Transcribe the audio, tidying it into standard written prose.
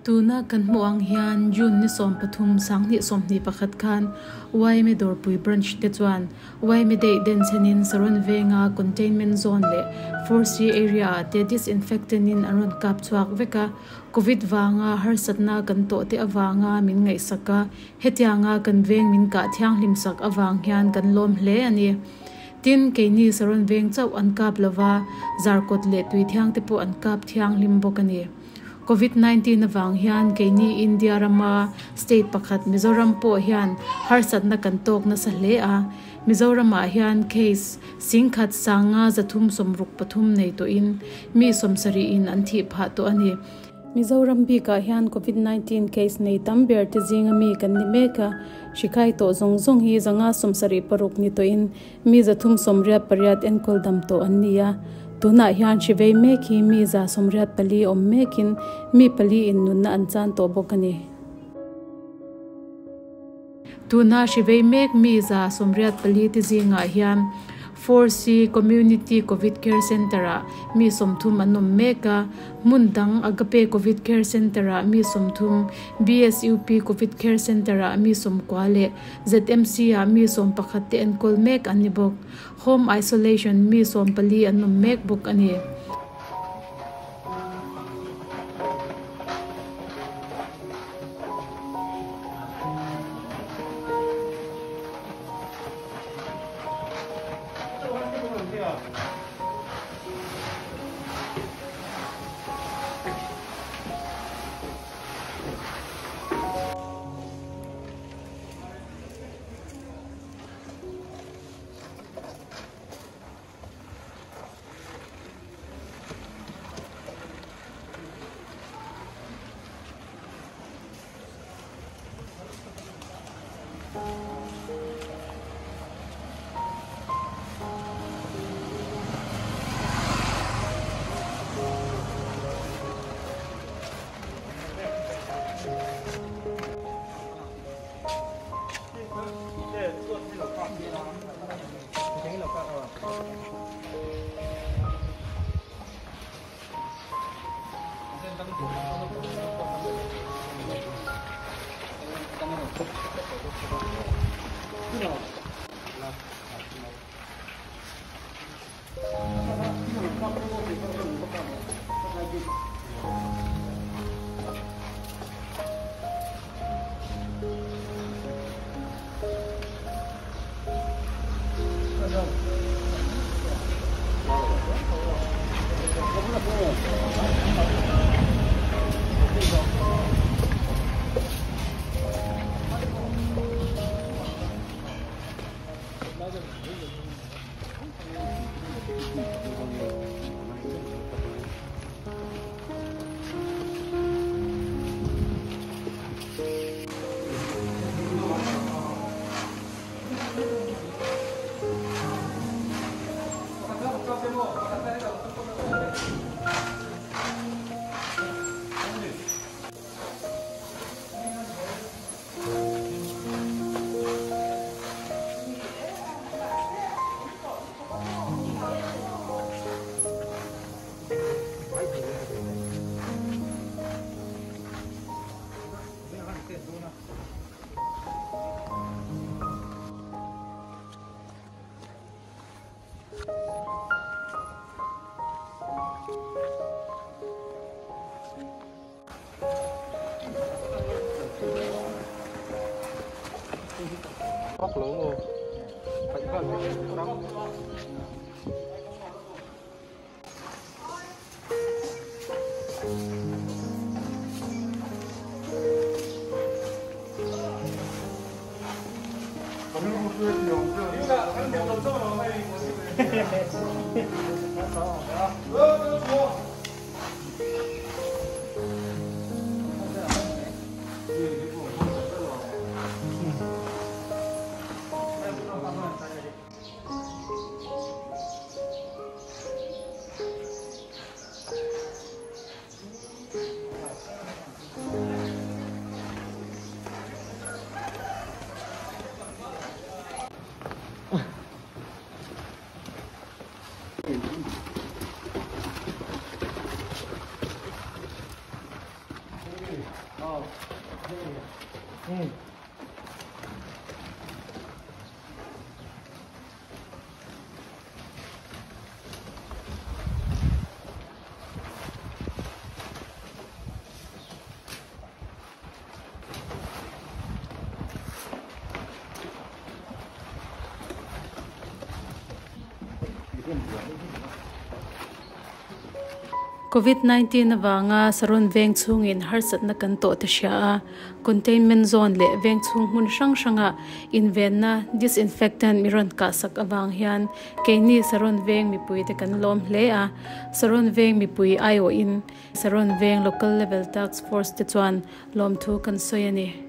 Tuna kan hmuh ang hian June ni 13 2021 khan YMA Dawrpui Branch te chuan YMA Day denchhenin Saron Venga Containment Zone leh 4C Area ah te disinfectant in an rawn kap chhuak vek a, Covid vanga harsatna kan tawh te avanga min ngaihsak a, hetianga kan veng min kah thianghlim sak avang hian kan lawm hle a ni. Tin, keini Saron Veng chauh an kap lova, Zarkawt leh Tuithiang te pawh an kap thianghlim bawk a ni. Covid 19 avang hian keini India rama state pakhat Mizoram pawh hian harsatna kan tawk nasa hle a. Mizoramah hian case singkhat sanga 363 nei tawhin mi 70 in an thih phah tawh a ni. Mizoram bikah hian Covid 19 case nei tam ber te zinga mi kan ni mek a. Hrikai tawh zawng zawng hi 576 ni tawhin mi 388 enkawl dam tawh an ni a. Tunah hian hrivei mek hi mi 184 awm mekin mi pali in nunna an chan tawh bawk a ni. Tuna hrivei mek mi 184 te zingah hian 4C Community Covid Care Center ah mi 30 an awm mek a, hmun dang Agape Covid Care Center ah mi 30, BSUP Covid Care Center ah mi 90 leh ZMC ah mi 11 te enkawl mek an ni bawk. Home isolation mi 14 an awm mek bawk a ni. Covid 19 avanga Saron veng chhungin harsatna kan tawh te hria a, containment zone leh veng chhung hmun hrang hranga invenna disinfectant mi rawn kahsak avang hian keini Saron veng mipui te kan lawm hle a, Saron veng mipui aiawhin Saron veng local level task force te chuan lawmthu kan sawi a ni.